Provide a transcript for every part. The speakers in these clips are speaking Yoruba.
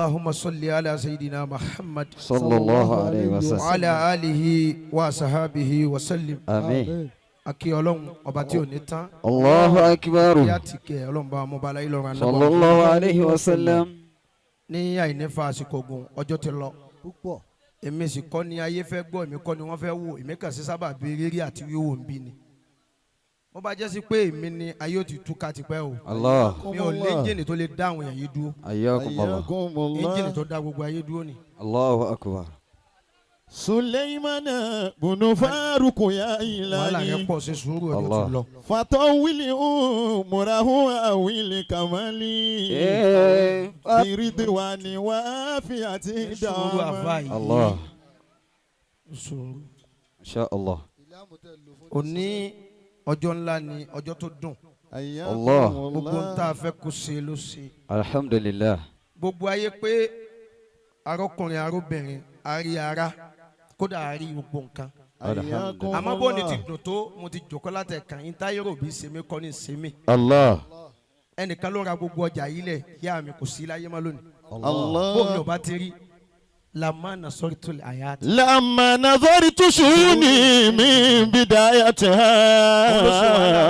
اللهم صل على سيدنا محمد صلى الله عليه وسلم. وعلى آله وصحبه وسلم. آمين. Akí Ọlọ́run ọba tí ò ní tán. الله أكبر. Bí a ti kẹ Ọlọ́run bá ọmọ bala yìí lọ́rùn. صلى الله عليه وسلم. Ní àìnífa àsìkò ogun, ọjọ́ ti lọ. Púpọ̀. Èmi sì kọ́ ni ayé fẹ́ gbọ́, èmi kọ́ ni wọ́n fẹ́ wò, èmi kàn sí sábà bí rírí àti wíwò ń bí ni. Bó bá jẹ́ sí pé èmi ni, ayé ò ti túká tipẹ́ o. الله. Mi ò lé ẹ́ńjìnì tó lè dá àwọn èèyàn yìí dúró. حياكم الله. Ẹ́ńjìnì tó dá gbogbo ayé dúró ni. الله أكبر. سليمان بن فاروق يا Wàhálà rẹ إلهي. pọ̀, sí sùúrù, ọjọ́ Allah. ti lọ. فطول عمره أول كمالي إيه. برضوان وعافية. Ní sùúrù àfa داما. yìí. الله. Sùúrù. إن شاء الله. Òní ọjọ́ ńlá ni, ọjọ́ tó dùn. Allah. Gbogbo ń tá a fẹ́ kó ṣe ló ṣe. الحمد لله. Gbogbo ayé pé arọ́kùnrin, arúbìnrin, àrí ara, kódà àrí gbogbo nǹkan. الحمد. Àmọ́ bó ni ti dùn tó, mo ti jòkó látẹ̀kàn yín táyé rò bí sèmi kọ́ ní sèmi. الله. Ẹnìkan ló ra gbogbo ọjà yìí lẹ̀, yá mi kò sí láyé má lónìí. Allah. Bó mi ò bá ti rí lamana sọ́rí tó lè àyà ti. لما نظرت شؤوني من بدايتها. Òun ló ṣe wàhálà,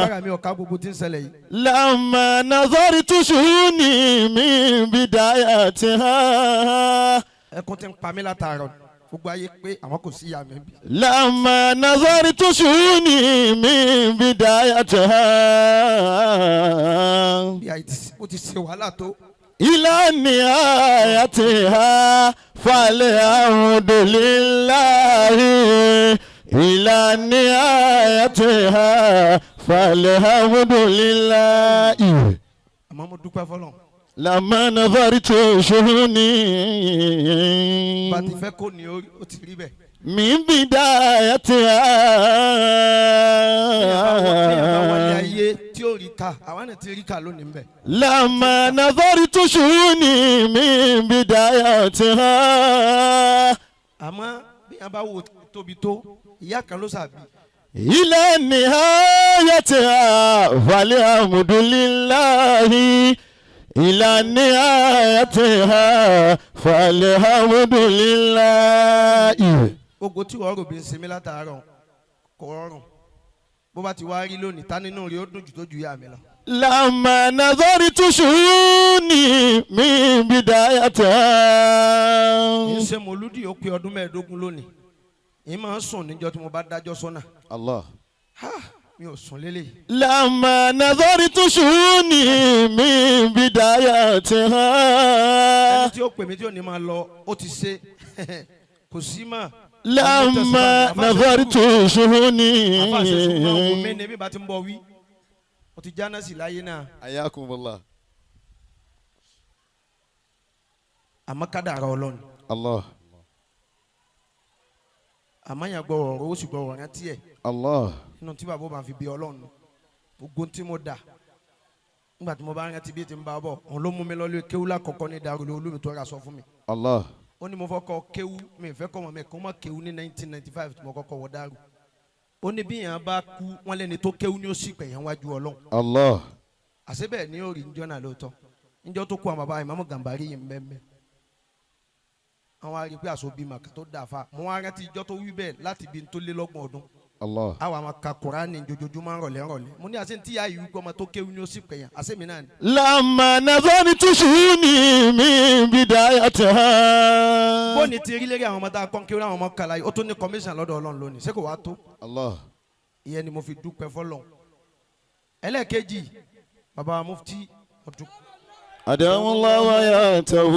agbára mi ò ká gbogbo tí ń ṣẹlẹ̀ yìí. لما نظرت شؤوني من بدايتها. Ẹkún ti ń pa mí látàárọ̀, gbogbo ayé pé àwọn kò sí ìyá mi bí. لما نظرت شؤوني من بدايتها. Bí àyè ó ti ṣe wàhálà tó. إلى نهايتها فالحمد لله، إلى نهايتها فالحمد لله. Àmọ́ mo dúpẹ́ fọlọ́run. لما نظرت شؤوني Bá ti fẹ́ kó ní ó ti rí bẹ́ẹ̀. من بدايتها. Téèyàn bá wálé ayé tí ó rí ká, àwa náà ti rí ká lónìí ń bẹ̀. لما نظرت شؤوني من بدايتها. Àmọ́ bí yẹn bá wo tóbi tó, ìyá kan ló sàbí. إلى نهايتها فالحمد لله، إلى نهايتها فالحمد لله. Gbogbo tí wọ́n rò bí ń sinmi látàárọ̀ kò rọrùn. Bó bá ti wá rí lónìí, ta nínú rí ó dùn jù tó ju ìyá mi lọ? لما نظرت شؤوني من بدايتها. Ń ṣe mọ̀lúdì, ó pé ọdún 15 lónìí. Ń máa ń sùn níjọ́ tí mo bá dájọ́ sọ́nà. الله. Ha, mi ò sùn lélẹ̀. لما نظرت شؤوني من بدايتها. Ẹni tí ó pè mí tí ò ní máa lọ, ó ti ṣe kò sí mọ́. لما نظرت شؤوني. Àfa ṣe sùn máa wò mí ní bí bá ti ń bọ̀ wí. Mo ti jáná sí láyé náà. حياكم الله. Àmọ́ kádàrá Ọlọ́run. الله. Àmọ́ yẹn gbọ́ ọ̀rọ̀, ó sì gbọ́ ọ̀rọ̀ rántí ẹ̀. الله. Nínú tí bàbá bá fi bí Ọlọ́run nù. Gbogbo tí mo dà nígbà tí mo bá rántí bí ti ń bá bọ̀, òun ló mú mi lọ́lé kéwú lákọ̀ọ́kọ́ ní Darul Ulum tó ra sọ fún mi. الله. Ó ní mo fọ́ kọ́ kéwú, mi fẹ́ kọ́ mọ̀ mi kó mọ̀ kéwú ní 1995 tí mo kọ́kọ́ wọ Daru. Ó ní bí yẹn bá kú, wọ́n lẹ́ni tó kéwú ní ó sì pẹ̀yàn wájú Ọlọ́run. الله. Àṣé bẹ́ẹ̀ ni ó rí njọ́ náà lóòótọ́. Njọ́ tó kú, àwọn bàbá Ìmáàmù Gàmbàrí yìí ń bẹ́ẹ̀ bẹ́ẹ̀, àwọn arí pé àṣọ bímọ kàtó dà fa. Mo wá rántí ijọ́ tó wí bẹ́ẹ̀ láti bí n tó lé lọ́gbọ̀n ọdún. الله. Àwọn àmà ka Kùránì jojoojúmọ́ ńrọ̀lẹ́ ńrọ̀lẹ́. Mo ní àṣẹ tí yá yìí wípé ọmọ tó kéwú ní ó sì pẹ̀yàn, àṣẹ mi náà ni. لما نظرت شؤوني من بدايتها. Bóni ti rí lérí àwọn ọmọ tá a kọ́ ń kéwú, láwọn ọmọ kàlá yìí, ó tún ní commission lọ́dọ̀ Ọlọ́run lónìí, ṣé kò wá tó? الله. Ìyẹn ni mo fi dúpẹ́ fọlọ́run. Ẹlẹ́ẹ̀kejì, bàbá mufti, mo dúpẹ́. أدام الله حياته.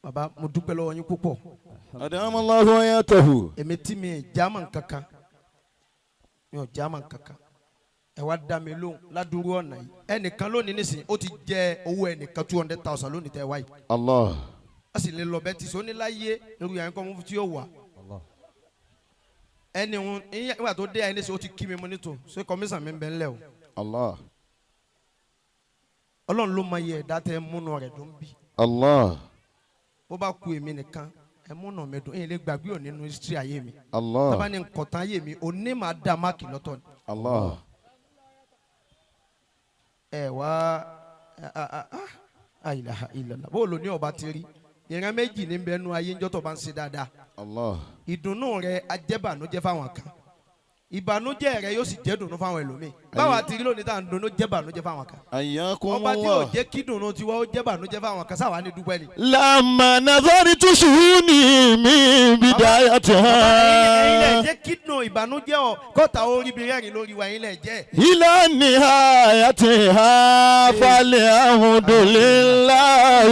Bàbá, mo dúpẹ́ lọ́wọ́ yín púpọ̀. أدام الله حياته. Èmi tí mi ì jámà kankan, mi ò jámà kankan, ẹ wá dá mi lóhùn ládùúrú ọ̀nà yìí. Ẹnìkan lónìí nísìnyí, ó ti jẹ owó ẹnìkan 200,000 lónìí tẹ́ wáyìí. الله. A sì lè lọ bẹ́ẹ̀ tí sọ ní láyé irú yẹn kọ́ mufti yóò wà. Ẹni ń nígbà tó dé ẹni sọ, ó ti kí mi, mo ní tó ṣé commission mi ń bẹ ńlẹ̀ o. الله. Ọlọ́run ló mọ iye ẹ̀dá tẹ́ múnú rẹ̀ dùn bí. الله. Bó bá ku èmi nìkan, ẹ múnú mi dùn, èyí lè gbàgbé òní nínú history ayé mi. الله. Tábà ní nkọ̀tàn ayé mi, òní máa dá máàkì lọ́tọ̀ ni. الله. Ẹ wá La ilaha illallah. Bó o lò ní ọba ti rí ìran méjì ní bẹ́ẹ̀ nu ayé ńjọ́ tó bá ń ṣe dáadáa. Allah. Ìdùnnú rẹ ajẹ́bànújẹ́ fáwọn kan, ìbànújẹ́ rẹ yóò sì jẹ́ dùnnú fáwọn ẹlòmíì. Báwa ti rí lónìí tá à ń dunnú jẹ́ bànújẹ́ fáwọn kan. Ayyakum Ọba tí yóò Allah. jẹ́ kí dùnnú tiwa ó jẹ́ bànújẹ́ fáwọn kan, sáwa ní dúpẹ́ ni. لما نظرت شؤوني من Ẹ̀yin lẹ بدايتها jẹ́ kí dùn ìbànújẹ́ ọ kọ́ta orí bí rẹ́rìn lórí wa, ẹ̀yin lẹ jẹ́. إلى نهايتها فالحمد لله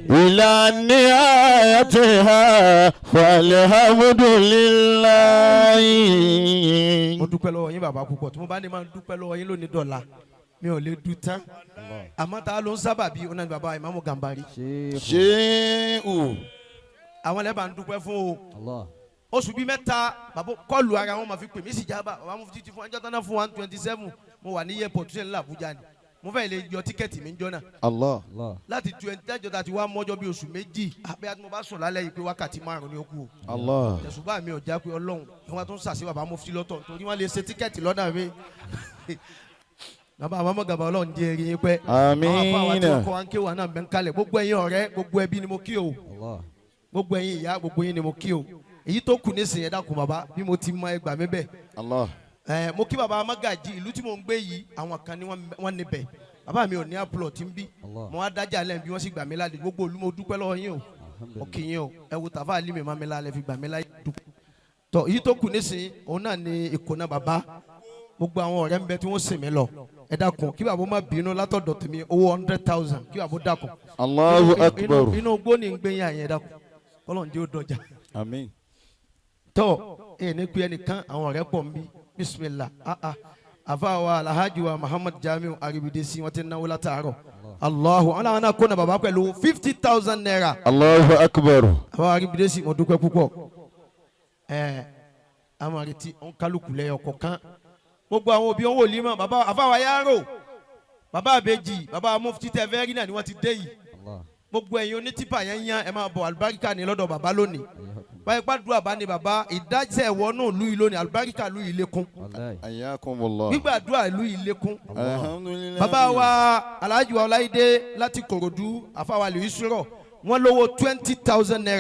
إلى نهايتها فالحمد لله. Mo dúpẹ́ lọ́wọ́ yín bàbá púpọ̀. Tí mo bá ní máa dúpẹ́ lọ́wọ́ yín lónìí dọ̀la, mi ò lè dùn tán. Àmọ́ ta ló ń sábà bí ọ̀nà ni bàbá Ìmáàmù Gàmbàrí. Ṣéhù. Àwọn lẹ́bàá ń dúpẹ́ fún o. Allah. Oṣù bíi 3 bàbá kọlu ara wọn máa fi pè mí sì jábà. Bàbá mo fi títí fún ẹjọ́ tán náà fún 127. Mo wà ní airport ṣe ńlá Àbújá ni mo fẹ́ lè yọ ticket mi ń jọ náà. Allah. Allah. Láti 20 dájọ́ ta ti wá mọ́jọ́ bíi oṣù 2 àbí àti mo bá sùn lálẹ́ yìí pé wákàtí 5 ni ó kù o. Allah. Tẹ̀sùbá mi ò já pé Ọlọ́run ni wọ́n tún sàṣẹ bàbá mo fi lọ́tọ̀ nítorí wọ́n lè ṣe ticket lọ́nà mi. Bàbá àmọ́ gàbà, Ọlọ́run jẹ́ erin yín pẹ́. Àmín. Àwọn afọ àwọn tí wọ́n kọ́ wa ń ké wa náà bẹ́ ń kalẹ̀. Gbogbo ẹ̀yin ọ̀rẹ́, gbogbo ẹbí ni mo kí o. Allah. Gbogbo ẹ̀yin ìyá, gbogbo yín ni mo kí o. Èyí tó kù nísìnyí, ẹ dákun bàbá, bí mo ti mọ ẹgbàá mi bẹ́ẹ̀. Allah. Ẹ mo kí bàbá Magaji ìlú tí mo ń gbé yìí. Àwọn kan ni wọ́n níbẹ̀. Bàbá mi ò ní àpùlọ̀ tí ń bí. Allah. Mo wá dájà lẹ́yìn bí wọ́n sì gbà mí lálẹ́. Gbogbo olú, mo dúpẹ́ lọ́wọ́ yín o, mo kí yín o. Ẹ wo tàfà alí mi má mi lálẹ́ fi gbà mí láyé dúpẹ́. Tọ èyí tó kù nísìnyí, òun náà ni ìkùnà bàbá. Gbogbo àwọn ọ̀rẹ́ ń bẹ tí wọ́n sìn mí lọ. Ẹ dákun, kí bàbá má bínú, látọ̀dọ̀ tèmi, owó 100,000, kí bàbá dákun. Allahu akbar. Inú gbó ni ń gbé yín àyẹn. Dákun, kọ́lọ́n jẹ́ ó dọjà. Àmín. Tọ́ ẹ ní pé ẹnìkan, àwọn ọ̀rẹ́ pọ̀ ń bí. Bisimilah. Ah ah, àfa wa Alhaji wa Muhammad Jamiu Aribidesi, wọ́n ti náwó látàárọ̀. Allahu, àwọn làwọn náà kó na bàbá pẹ̀lú ₦50,000. Allahu akbar. Àfa Aribidesi, mo dúpẹ́ púpọ̀. Ẹ àwọn àrètí òun kálukú lẹ́yọ̀ kọ̀ọ̀kan. Gbogbo àwọn òbí wọn wò límọ̀ bàbá, àfa wa yàrá, bàbá àbèjì, bàbá mufti tẹ fẹ́ rí náà ni wọ́n ti dé yìí. Allah. Gbogbo ẹ̀yin onítìpà yẹn yán, ẹ máa bọ̀. Àlùbáríkà ní lọ́dọ̀ bàbá lónìí báyìí. Pàdúrà bá ní bàbá ìdájẹ́ ẹ̀wọ́ náà lù yìí lónìí, àlùbáríkà lù yìí lékún. Wallahi. Ayakumullah. Gbígbàdúrà ìlú yìí lékún. Alhamdulillah. Bàbá wa Alhaji wa Ọláìdé láti Kòròdú, àfàwà lè sọ̀rọ̀, wọ́n lówó ₦20,000.